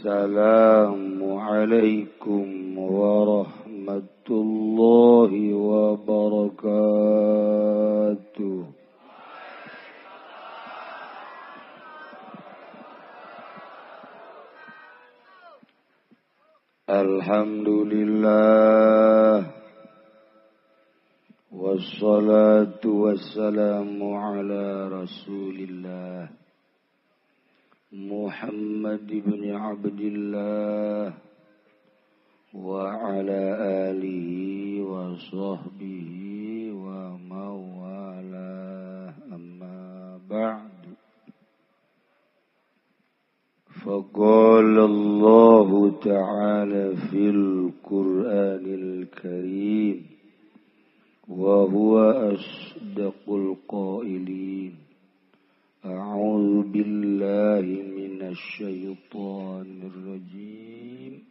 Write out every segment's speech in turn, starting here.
Assalamualaikum warahmatullahi wabarakatuh. Alhamdulillah, wassalatu wassalamu ala rasulillah Muhammad ibn Abdillah wa ala alihi wa sahbihi wa mawalah, amma ba'du. Faqala Allahu ta'ala fil Qur'anil Karim wa huwa asdaqul qailin. A'udzu billahi minasy syaithanir rajim.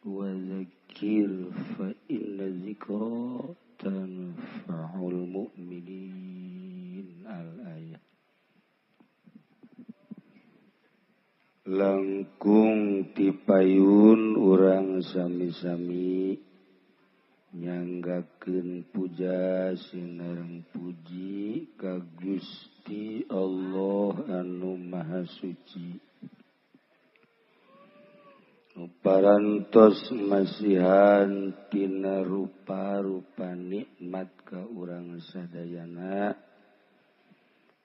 Wa dzakkir fa inna dzikra tanfa'ul mu'minin. Al-ayat. Langkung tipayun urang sami-sami nyanggakeun puja sinareng puji ka Gusti Allah anu Maha Suci. Parantos masihan tina rupa-rupa nikmat ka urang sadayana,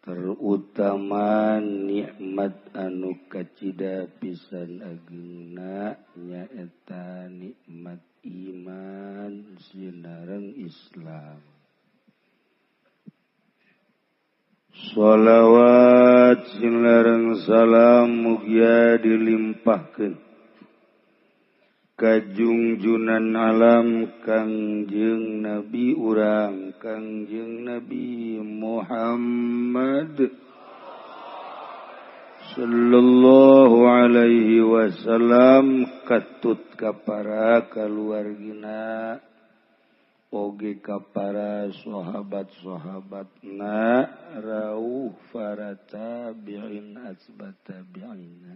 terutama nikmat anu kacida pisan ageungna nyaeta nikmat iman sinareng Islam. Sholawat sinareng salam mugia dilimpahkeun ka junjunan alam Kangjeng Nabi urang Kangjeng Nabi Muhammad sallallahu alaihi wasallam, katut ka para kaluargina oge ka para sahabat-sahabatna rauh para tabi'in asbat tabi'ina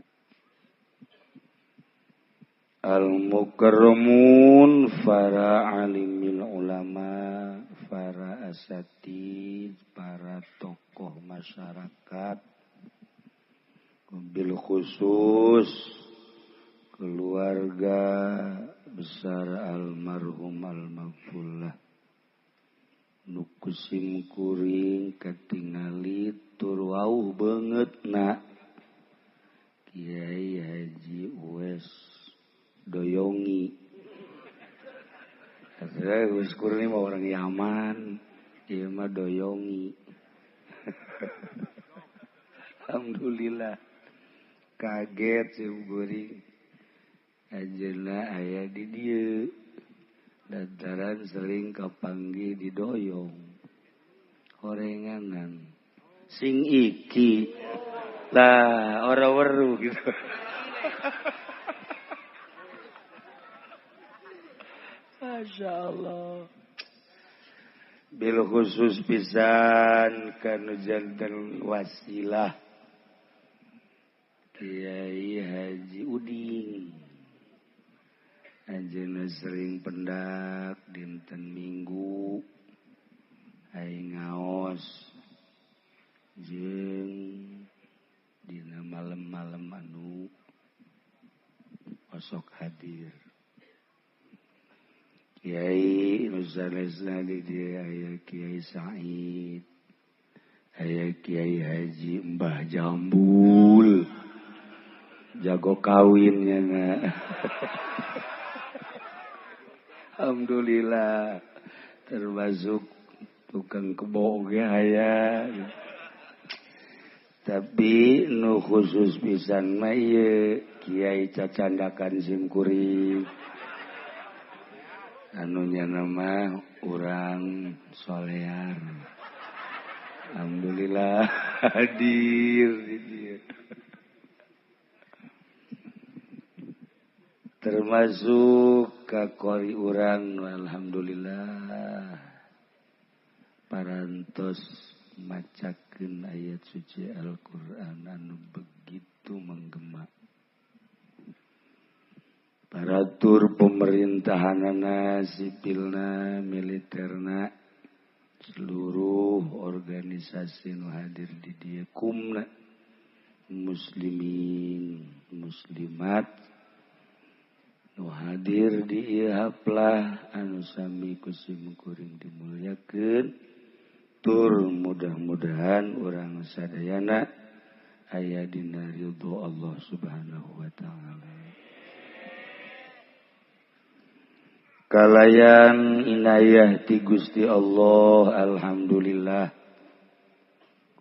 al-mukarramun, para alimil ulama, para asatid, para tokoh masyarakat, bil khusus keluarga besar almarhum almaghfurlah nu kusim kuring katingali tur wauh beungeutna Kiai Haji Uwais Doyongi. Gus Kurni mah orang Yaman, ieu mah Doyongi. Alhamdulillah kaget sim kuring. Ajeuna aya di dieu. Lantaran sering kapanggih di Doyong. Horenganan sing iki. Lah ora weruh gitu. Masya Allah. Bil khusus pisan kanu janten wasilah Kiai Haji Uding. Anjeunna sering pendak dinten Minggu aing ngaos jeung dina malem-malem anu osok hadir. Kiai nusanesna di dieu aya Kiai Said, aya Kiai Haji Mbah Jambul, jago kawinnya na. Alhamdulillah termasuk tukang kebo oge aya. Tapi nu khusus pisan mah ieu Kiai cacandakan sim kuring. Anunya nama urang solear. Alhamdulillah hadir di dieu. Termasuk kakori urang alhamdulillah parantos macakeun ayat suci Al-Qur'an anu begitu menggema. Aparatur pemerintahanana, sipilna, militerna, seluruh organisasi nu hadir di dieu kumna muslimin muslimat nu hadir di ieu haplah anu sami ku sim kuring dimulyakeun tur mudah-mudahan urang sadayana aya dina ridho Allah Subhanahu wa taala. Kalayan inayah ti Gusti Allah, alhamdulillah.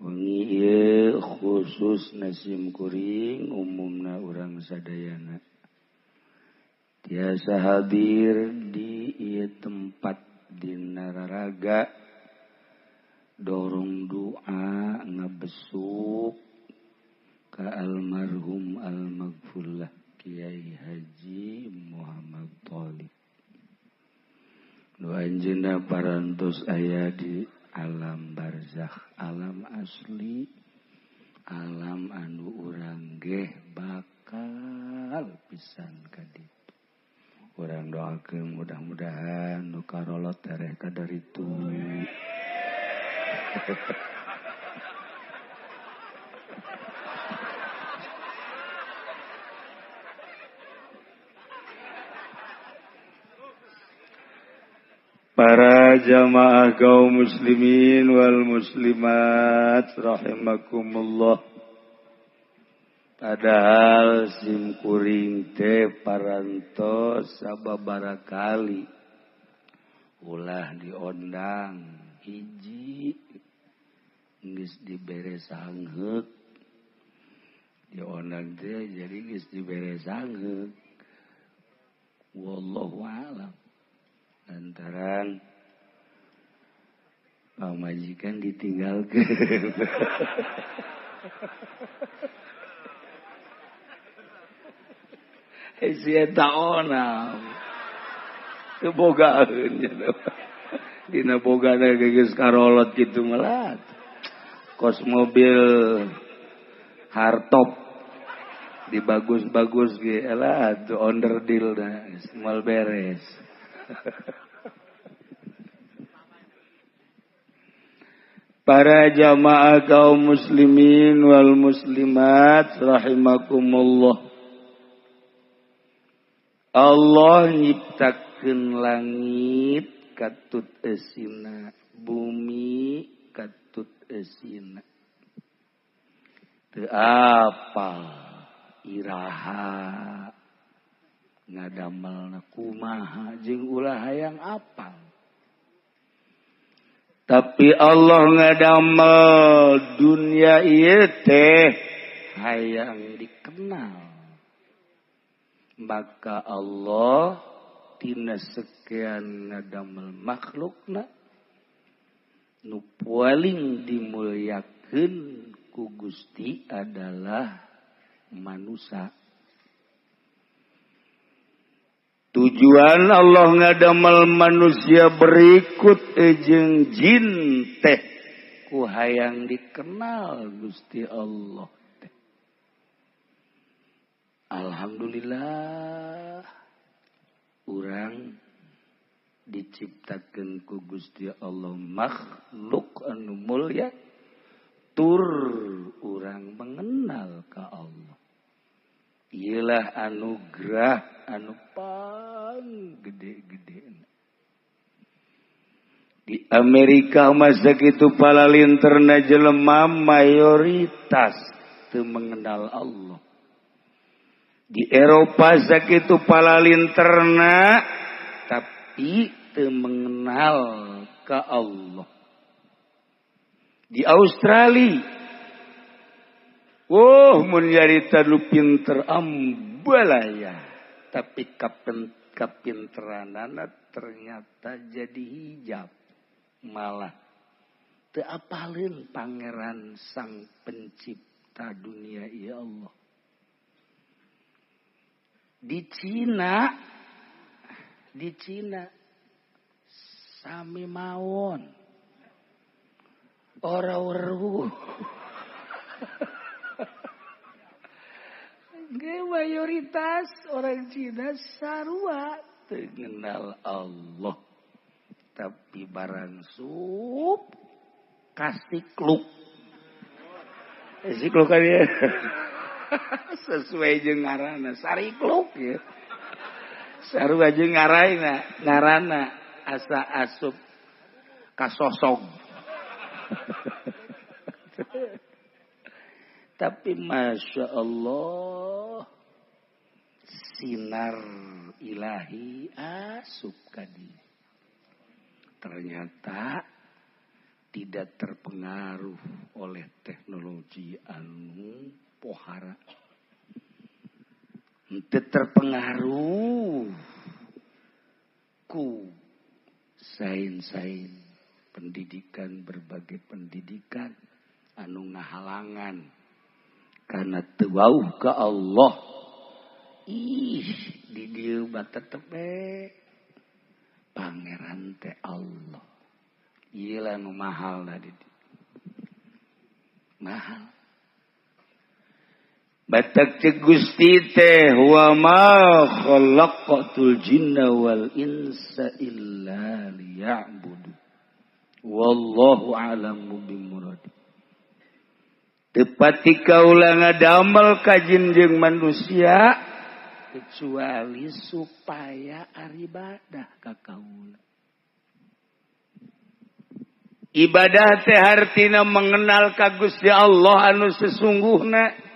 Wengi ieu khusus nasim kuring umumna urang sadayana tiasa hadir di ieu tempat dina raraga dorong doa ngabesuk ka almarhum almaghfurlah Kiai Haji Muhammad Thalib. Nu anjeunna parantos aya di alam barzakh, alam asli, alam anu urang geh bakal pisan ka ditu. Urang doakeun mudah-mudahan nu karolot tereh ka daritu. Para jamaah kaum muslimin wal muslimat rahimakumullah. Padahal sim kuring teh parantos sababaraha kali ulah diondang hiji geus dibere sangheuk, diondang teh jadi geus dibere sangheuk. Wallahu a'lam. Lantaran pamajikan ditinggalkan. Si eta onam teu bogaeun dina bogana geus karolot kitu malah kos mobil hardtop dibagus-bagus ge elah tuh onderdil na moal beres. Para jamaah kaum muslimin wal muslimat rahimakumullah. Allah nyiptakeun langit katut eusina, bumi katut eusina. Teu apal iraha ngadamelna kumaha jeung ulah hayang apal. Tapi Allah ngadamel dunia ieu teh hayang dikenal. Maka Allah tina sekian ngadamel makhlukna nu paling dimulyakeun ku Gusti adalah manusia. Tujuan Allah ngadamel manusia berikut jeung jin teh ku hayang dikenal Gusti Allah teh. Alhamdulillah urang diciptakeun ku Gusti Allah makhluk anu mulya tur urang mengenal ka Allah. Iyalah anugerah anu pang gede-gede. Di Amerika masa kitu palalinterna jelema mayoritas teu mengenal Allah. Di Eropa sakitu palalinterna tapi teu mengenal ka Allah. Di Australia, oh mun nyarita nu pinter ambalaya, tapi kapinteranana ternyata jadi hijab. Malah teu apaleun pangeran sang pencipta dunia ya Allah. Di Cina sami mawon ora weruh. Ge mayoritas orang Cina sarua teu ngenal Allah. Tapi barang sup kasikluk. Sikluk kan ya. Sesuai jeung ngaranna sarikluk ya. Sarua jeung ngaraina ngaranna asa asup kasosog. Tapi Masya Allah sinar ilahi asup kadi. Ternyata tidak terpengaruh oleh teknologi anu pohara. Teu terpengaruh ku sains-sains pendidikan, berbagai pendidikan anu ngahalangan karena teu wauh ka Allah. Ih, di dieu mah tetep pangeran teh Allah. Ieu lah nu mahal da di dieu. Mahal. Batak cek Gusti teh wa ma khalaqatul jinna wal insa illa liya'budu. Wallahu a'lamu bimurad. Tepati kaula ngadamel ka jin jeung manusia kecuali supaya aribadah ka kaula. Ibadah teh hartina mengenal ka Gusti Allah anu sesungguhna.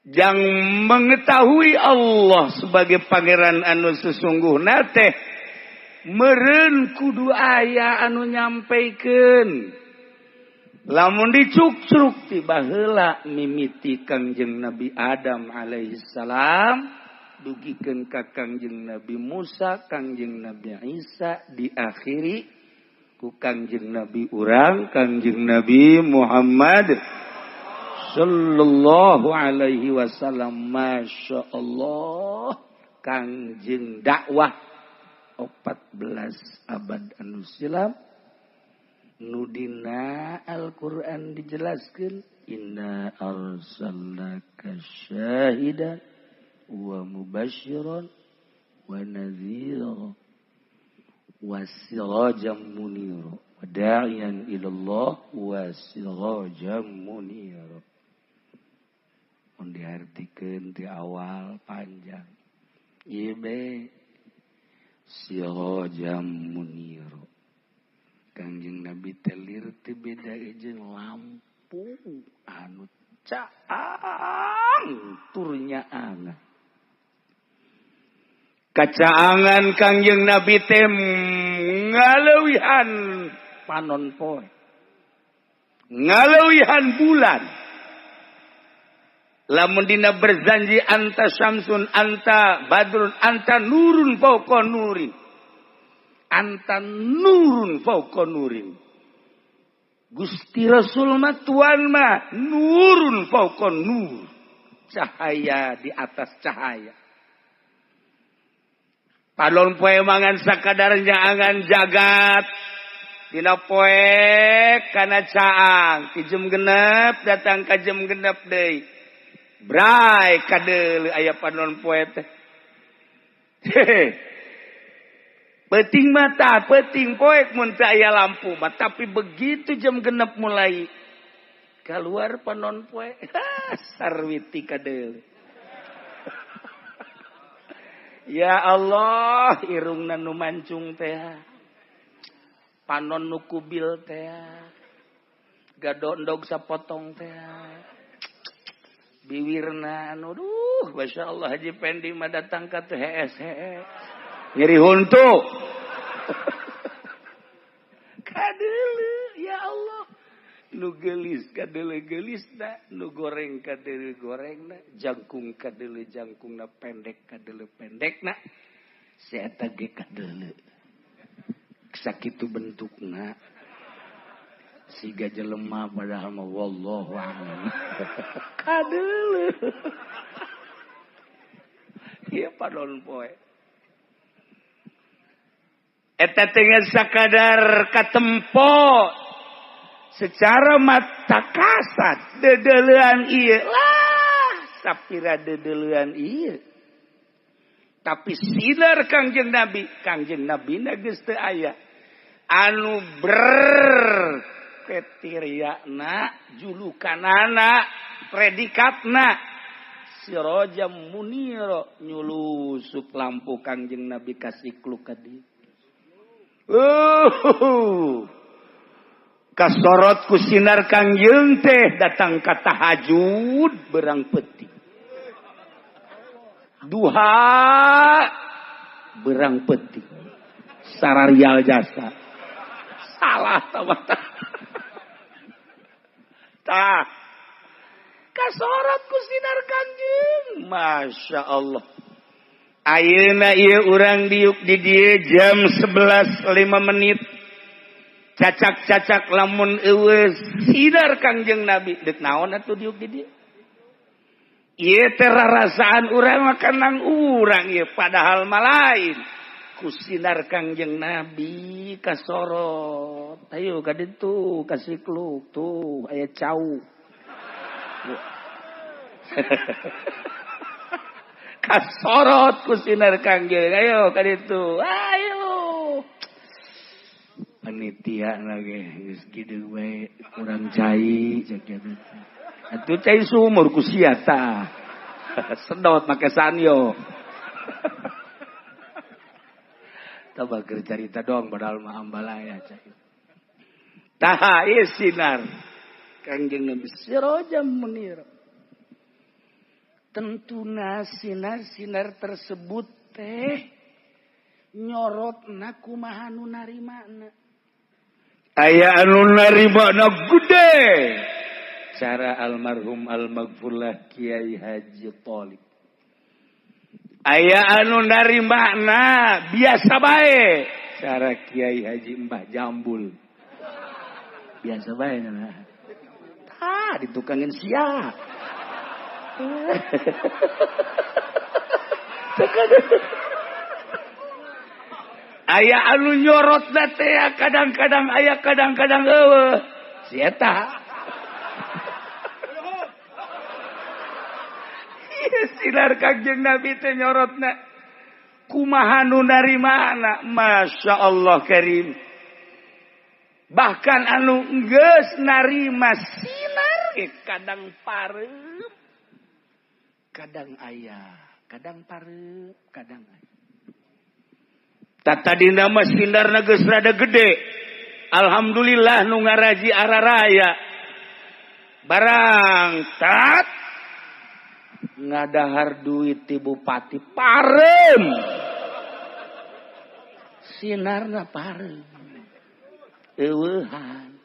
Jang mengetahui Allah sebagai pangeran anu sesungguhna teh meureun kudu aya anu nyampaikan. Lamun dicukcruk ti baheula mimiti Kangjeng Nabi Adam alaihi salam dugikeun ka Kangjeng Nabi Musa, Kangjeng Nabi Isa, diakhiri ku Kangjeng Nabi urang, Kangjeng Nabi Muhammad sallallahu alaihi wasallam. Masya Allah, Kangjeng dakwah 14 abad anu silam nu dina Al-Qur'an dijelaskeun inna arsalnaka syahidan wa mubasysyiran wa nadhira wa sirajan munira wa da'iyan ila Allah wa sirajan munira. Mun diartikeun ti awal panjang ieu be sirajan munira. Kangjeng Nabi telir teu beda jeung lampu anu caang turnya angan. Kacaangan Kangjeng Nabi teh ngaleuwihan panon poe, ngaleuwihan bulan. Lamun dina berzanji anta syamsun anta badrun anta nurun fauqa nurin. Anta nurun fauqa nurin. Gusti Rasul mah tuan mah nurun fauqa nur. Cahaya di atas cahaya. Panon poe mangan sakadar nyaangan jagat. Dina poe kana caang, ti jem genep datang ka jem genep deui. Bray kadeuleu aya panon poe teh. Peting mata, peting poek mun teu aya lampu mah, tapi begitu jam genep mulai keluar panon poe, sarwiti kadeuleu. Ya Allah, irungna nu mancung teh, panon nu kubil teh, gadondog sapotong teh, biwirna anu duh, Masya Allah Haji Pendi mah datang ka teh hees hees. Nyeri huntu. Kadeuleu ya Allah. Nu geulis kadeuleu geulisna, nu goreng kadeuleu gorengna, jangkung kadeuleu jangkungna, pendek kadeuleu pendekna. Si eta ge kadeuleu. Sakitu bentukna. Siga jelema padahal mah wallahu a'lam. Kadeuleu. Ieu panon poe. Eta teh sakadar katempo secara mata kasat dedeleuan ieu lah Sapira dedeleuan ieu. Tapi sinar Kangjeng Nabi na geus teu aya. Anu berketiriana julukanana predikatna Sirajam Muniro nyulusup lampu Kangjeng Nabi kasikluk ka dieu. Kasorot ku sinar Kangjeng teh datang ka tahajud berang peuting. Duha berang peuting. Sararial jasa. Salah tah. Tah. Kasorot ku sinar Kangjeng. Masya Allah. Ayeuna ieu urang diuk di dieu jam 11.05. Cacak-cacak lamun eueuh sinar Kangjeng Nabi deuk naon atuh diuk di dieu? Ieu teh rarasaan urang mah kanang urang ieu padahal mah lain. Ku sinar Kangjeng Nabi kasorot. Ayo ka ditu kasikluk tuh aya cau. Kasorot ku sinar Kangjeng. Ayo ka ditu. Ayo. Panitia lagi geus kieu we kurang cai cek kitu. Atuh cai sumur ku sia tah. Sedot make sanyo. Tah bager carita dong padahal mah ambalaya cai. Tah ieu sinar Kangjeng Nabi Sirajam Munir. Tentuna sinar-sinar tersebut teh nyorotna kumaha nu narimana. Aya anu narimana gede. Cara almarhum almaghfurlah Kiai Haji Thalib. Aya anu narimana biasa bae. Cara Kiai Haji Mbah Jambul. Biasa bae nah. Tah ditukangin sia. Aya anu nyorot teh kadang-kadang aya kadang-kadang eueuh. Si eta. Sinar Kangjeng Nabi teh nyorotna. Kumaha nu narimana? Masya Allah karim. Bahkan anu geus narima sinar kadang pareup, kadang aya, kadang pareup, kadang aya. Tadina mah sinarna geus rada gede. Alhamdulillah nu ngaraji araraya. Barang tat ngadahar duit ti bupati parem. Sinarna parem. Eueuhan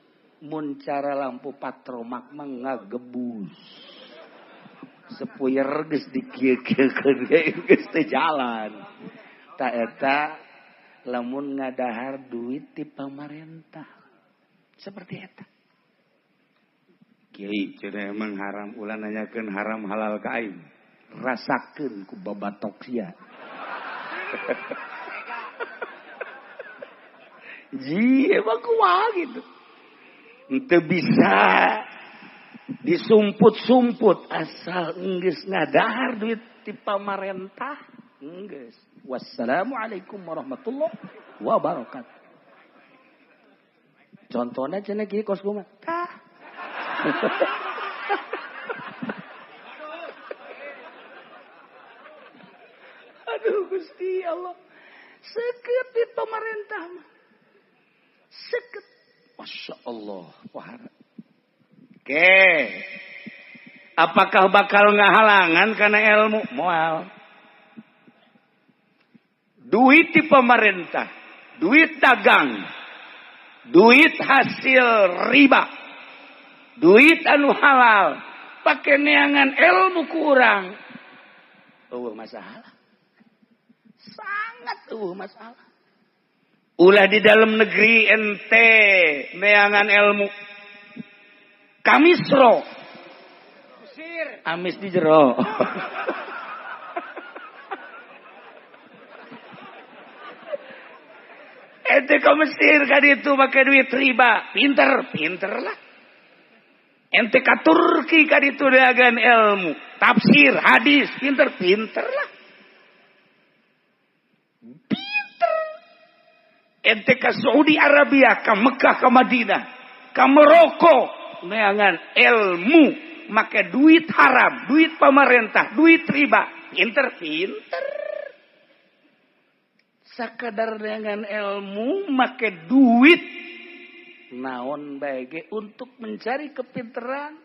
mun cara lampu patromak mah ngagebus. Sepuyer geus dikieu-kieukeun geus teu jalan. Ta eta lamun ngadahar duit ti pamarentah. Seperti eta. Kiai cenah emang haram ulah nanyakeun haram halal ka aing. Rasakeun ku babatok sia. Ji emang kumaha gitu. Henteu bisa disumput-sumput asal geus ngadahar duit ti pamarentah geus. Wassalamualaikum warahmatullahi wabarakatuh. Contohnya cenah kieu kos kumaha? Tah. Aduh Gusti Allah. Seket di pemerintah mah. Seket. Masya Allah. Wahara. Oke. Apakah bakal ngahalangan karena ilmu? Moal. Duit di pemerintah, duit dagang, duit hasil riba, duit anu halal, pakai neangan ilmu kurang. Eueuh masalah. Sangat eueuh masalah. Ulah di dalam negeri ente neangan ilmu. Kamisro. Mesir. Amis di jero. Ente ke Mesir kan itu pakai duit riba. Pinter, pinter lah. Ente ke Turki kan itu dagang ilmu. Tafsir, hadis, pinter, pinter lah. Pinter. Ente ke Saudi Arabia, ke Mekah, ke Madinah, ke Maroko, neangan ilmu, make duit haram, duit pemerintah, duit riba, pinter, pinter. Sakadar dengan ilmu, make duit naon bae untuk mencari kepinteran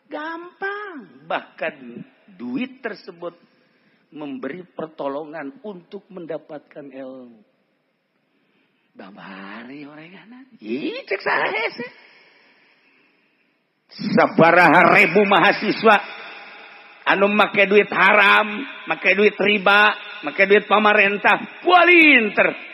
gampang. Bahkan duit tersebut memberi pertolongan untuk mendapatkan ilmu. Babari orenganan. Ih, cek saha sih. Sabaraha ribu mahasiswa anu make duit haram, make duit riba, make duit pamarentah, palinter.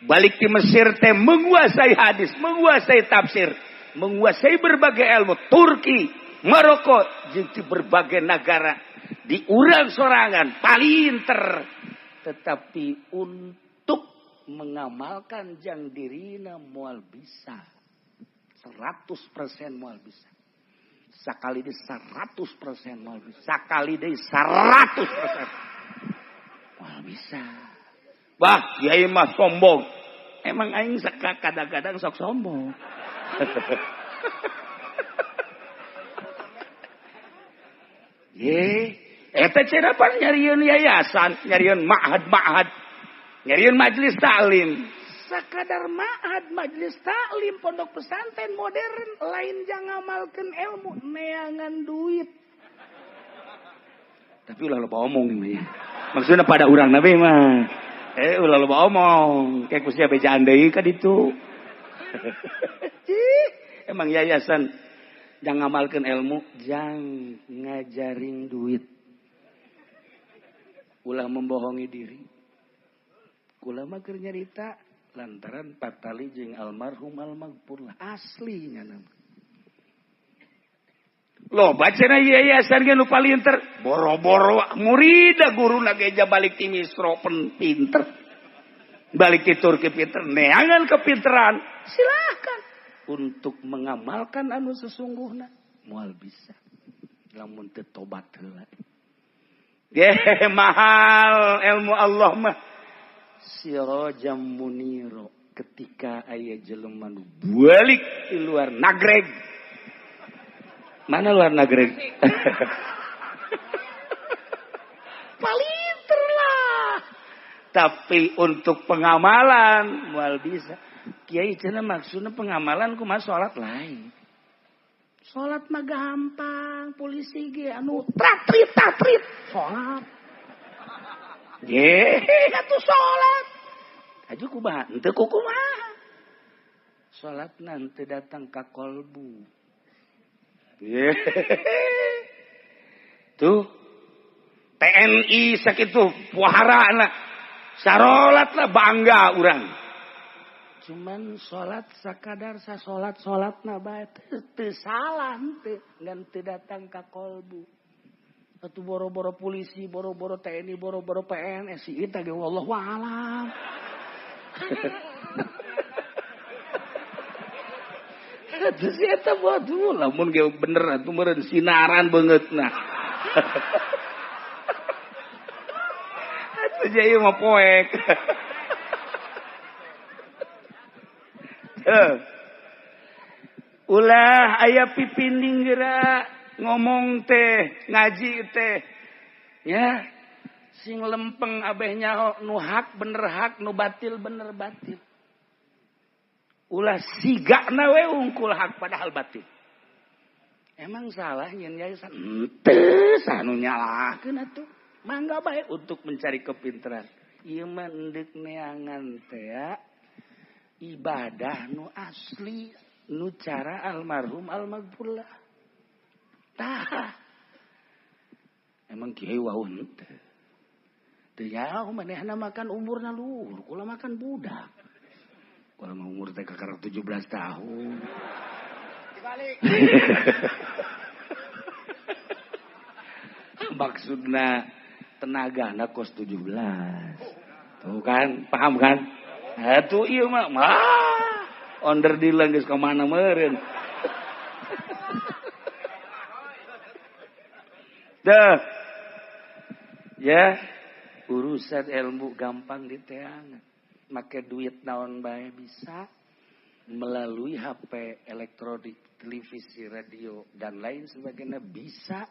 Balik di Mesir teh menguasai hadis, menguasai tafsir, menguasai berbagai ilmu. Turki, Maroko, jeung di berbagai negara di urang sorangan palinter. Tetapi untuk mengamalkan jang dirina moal bisa. 100% moal bisa. Sakali di 100% moal bisa. Sakali di 100% moal bisa. Wah, kiai mah sombong. Emang aing kadang-kadang sok sombong. Ye, eta cenah pan nyarieun yayasan, nyarieun ma'had-ma'had, nyarieun majelis taklim. Sakadar ma'had, majelis taklim, pondok pesantren modern, lain jang ngamalkeun ilmu, neangan duit. Tapi ulah loba omong ini. Maksudnya pada urang nabi mah. Ulah loba omong, kayak kusia bejaan deui ka ditu. Emang yayasan jangan ngamalkeun ilmu, jang ngajarin duit. Ulah membohongi diri. Kula mah keur nyarita lantaran patali jeung almarhum almaghfurlah aslinya nama. Loh, bacana yayasan ge nu palinter, boro-boro murida guruna ge balik ti Misro pinter. Balik ti Turki pinter, neangan kepinteran. Silahkan untuk mengamalkan anu sesungguhna moal bisa. Lamun teu tobat heula. Ge mahal ilmu Allah mah. Sirajam muniro ketika aya jelema nu balik di luar nagreg. Mana luar nagreg? Palinter lah. Tapi untuk pengamalan moal bisa. Kiai cenah maksudna pengamalan kumaha salat lain. Salat mah gampang, polisi ge anu tratrit tatrit salat. Ye, atuh salat. Aju kumaha? Henteu kumaha. Salatna henteu datang ka kolbu. Ye. Tuh TNI sakitu puharana. Sarolat lah bangga urang. Cuman salat sakadar sasolat salatna bae teu salah henteu ngan teu datang ka kolbu. Atuh boro-boro polisi, boro-boro TNI, boro-boro PNS ieu teh ge wallahu alam. Atuh si eta bodoh lamun ge bener atuh meureun sinaran beungeutna. Atuh ieu mah poek. Ulah aya pipinding geura ngomong teh, ngaji teh. Ya, sing lempeng abeh nyaho nu hak bener hak, nu batil bener batil. Ulah sigana we ungkul hak padahal batil. Emang salah nyen yayasan? Henteu, sanu nyalahkeun atuh. Mangga bae untuk mencari kepintaran. Ieu mah endek neangan teh ya. Ibadah nu asli, nu cara almarhum almaghfurlah. Tah. Emang kiai wau henteu. Teu nyaho manehna makan umurna luhur, kula makan budak. Kula mah umur teh kakara 17 tahun. Dibalik. Maksudna tenagana kos 17. Tuh kan, paham kan? Atuh ieu mah onder dilang geus ka mana meureun. Dah. Ya, urusan ilmu gampang diteangan. Make duit naon bae bisa melalui HP, elektronik, televisi, radio dan lain sebagainya bisa.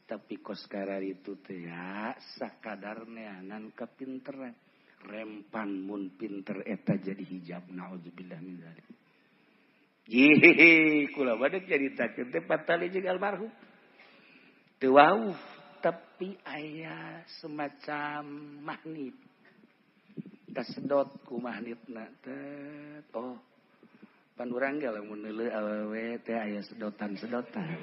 Tapi kos itu teh ya sakadar neangan kepinteran. Rempan mun pinter eta jadi hijab, naudzubillah min dzalik. Yehehe, kula badak caritakeun teh patali jeung almarhum. Teu wauh, tapi aya semacam magnet. Kasedot ku magnetna teh. Oh, pan urang ge lamun neuleuh awewe teh aya sedotan-sedotan.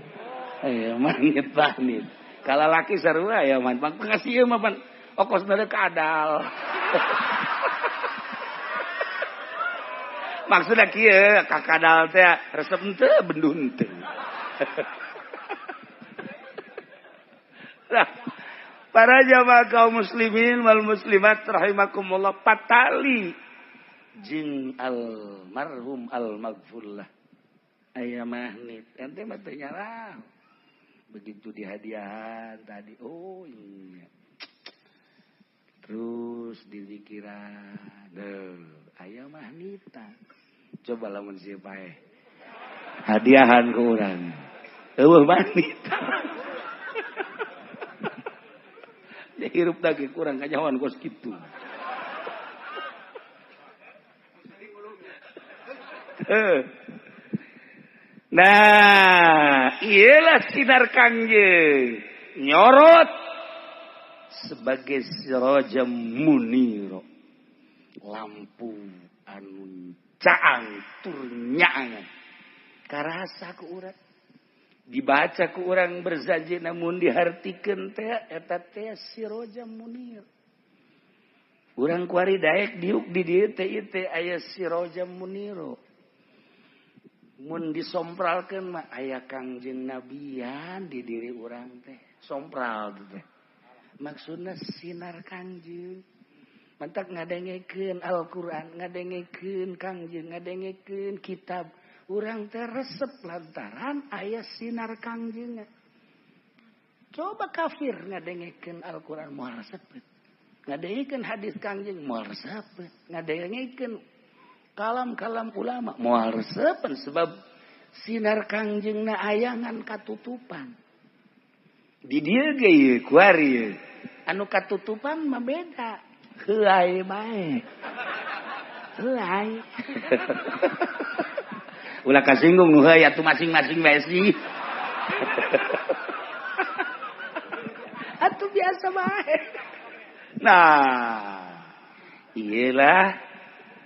Aya magnet-magnet. Kalalaki sarua aya mah. Bang pengasih mah pan okosna teh kadal. Maksudnya kieu kakadal teh resep henteu benduh henteu. Nah, para jamaah kaum muslimin wal muslimat rahimakumullah, patali jeung almarhum almaghfurlah aya magnet ente mah teu nyarah. Begitu dihadiahan tadi, oh iya, terus dizikiran deuh aya magneta. Coba lamun sieu paeh hadiahan ku urang eueuh magneta. Ya hirup lagi kurang kanyawan kos kitu. Nah, iyalah sinar Kangjeng nyorot sebagai siraja muniro, lampu anu caang tur nyaangan. Karasa ku urang, dibaca ku urang berjanji namun dihartikeun teh eta teh siraja munir. Urang kuari daek diuk di dieu teh ieu teh aya siraja muniro. Mun disompralkeun mah aya Kangjeng Nabian di diri urang teh. Sompral teh. Maksudna sinar Kangjeng. Mantak ngadengekeun Al-Qur'an, ngadengekeun Kangjeng, ngadengekeun kitab. Urang teh resep lantaran aya sinar Kangjeng. Coba kafir ngadengekeun Al-Qur'an moal resep. Ngadengekeun hadis Kangjeng moal resep. Ngadengekeun kalam-kalam ulama moal resepen sebab sinar Kangjengna ayangan katutupan. Di dieu ge ieu kuari ieu. Anu katutupan mah beda. Heuay bae. Heuay. Ulah kasinggung nu heuay atuh masing-masing bae sih. Atuh biasa bae. Nah, iyalah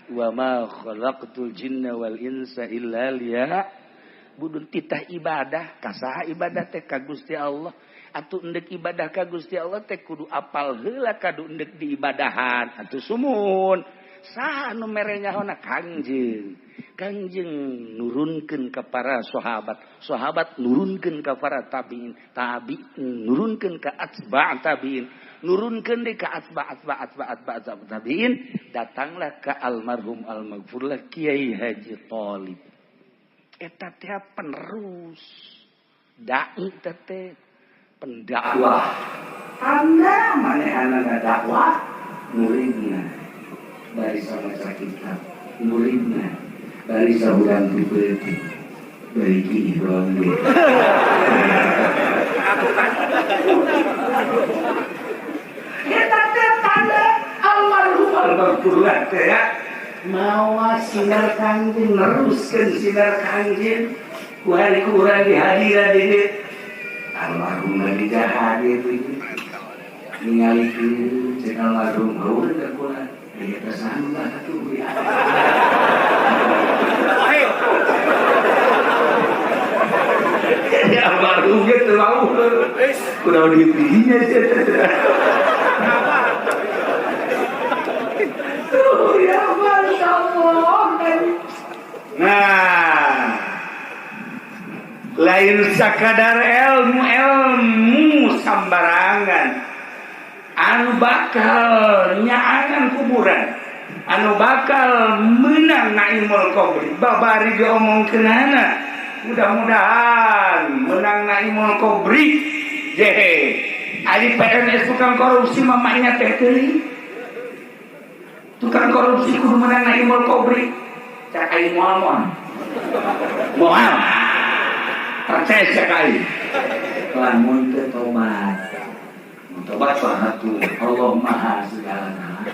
wa ma khalaqtul jinna wal insa illa liya'budun. Titah ibadah kasaha ibadah teh ka Gusti Allah. Atuh endek ibadah ka Gusti Allah teh kudu apal heula kadu endek diibadahan. Atuh sumun saha anu mere nyahona Kangjeng. Kangjeng nurunkeun ka para sahabat, sahabat nurunkeun ka para tabiin, tabiin nurunkeun ka atba' tabiin, nurunkeun deui ka atba' atba' atba' atba' tabiin, datanglah ka almarhum almaghfurlah Kiai Haji Thalib. Eta teh penerus dai teh pendakwah. Tanda manehanana dakwah muridna bari maca kitab, muridna bari saurang ti beuti bari ki doang ge. Eta teh tanda almarhum almaghfurlah teh ya mawa sinar Kangjeng, neruskeun sinar Kangjeng ku hari ku urang dihadiran di dieu. Almarhum lagi hadir ieu ningalikeun cek almarhum heueuh ka kula ieu teh sambah atuh ya. Jadi almarhum ge teu wauh. Kunaon dipidinya sia teh. Tuh ya Allah. Nah, lain sakadar ilmu ilmu sambarangan anu bakal nyaangan kuburan, anu bakal menang naimul qabri. Babari diomongkeunana, mudah-mudahan menang naimul qabri Jehe. Ari PNS tukang korupsi mamanya teh teuing. Tukang korupsi kudu menang Naimul Kobri. Cak aing moal moal. Moal. Percaya cak aing. Lamun teu tobat. Tobat mah tuh Allah Maha segala.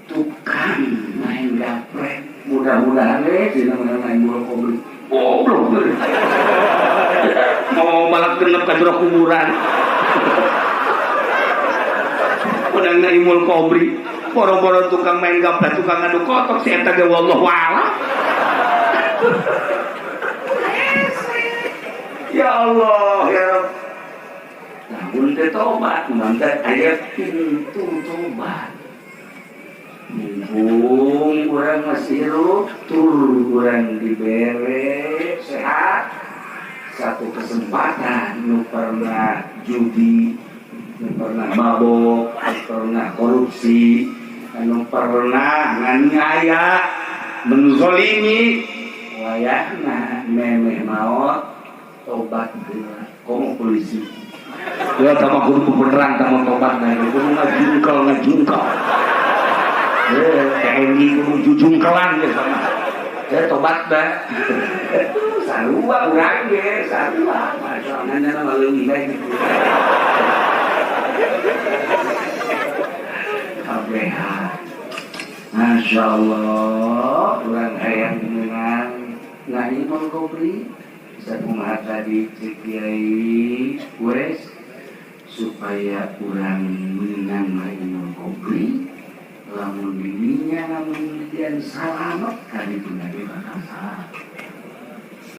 Tukang main gaprek mudah-mudahan dina menang Naimul Kobri. Goblok. Mau balak genep ka jero kuburan. Menang Naimul Kobri. Boro-boro tukang main gaplek, tukang ngadu kotok si eta ge wallahu a'lam. Ya Allah, ya Rabb. Lamun teh tobat, mun teh aya pintu tobat. Mumpung urang masih hirup, tur urang dibere sehat, satu kesempatan nu pernah judi, nu pernah mabok, nu pernah korupsi, nu pernah nganiaya, menzolimi, wayahna memeh maot tobat geura. Komo polisi. Ya tama kudu beneran tama tobat na kudu ngajungkal. TNI kudu jujungkelan ge sama. Ya tobat dah. Sarua urang ge, sarua. Masalahna mah leuwih bae gitu. Kabehan. Masya Allah, urang hayang menang Naimul Kobri. Bisa kumaha tadi cek Kiai Wes supaya urang menang Naimul Kobri. Lamun dirinya lamun dia salamet kali itu nabi bakal salah.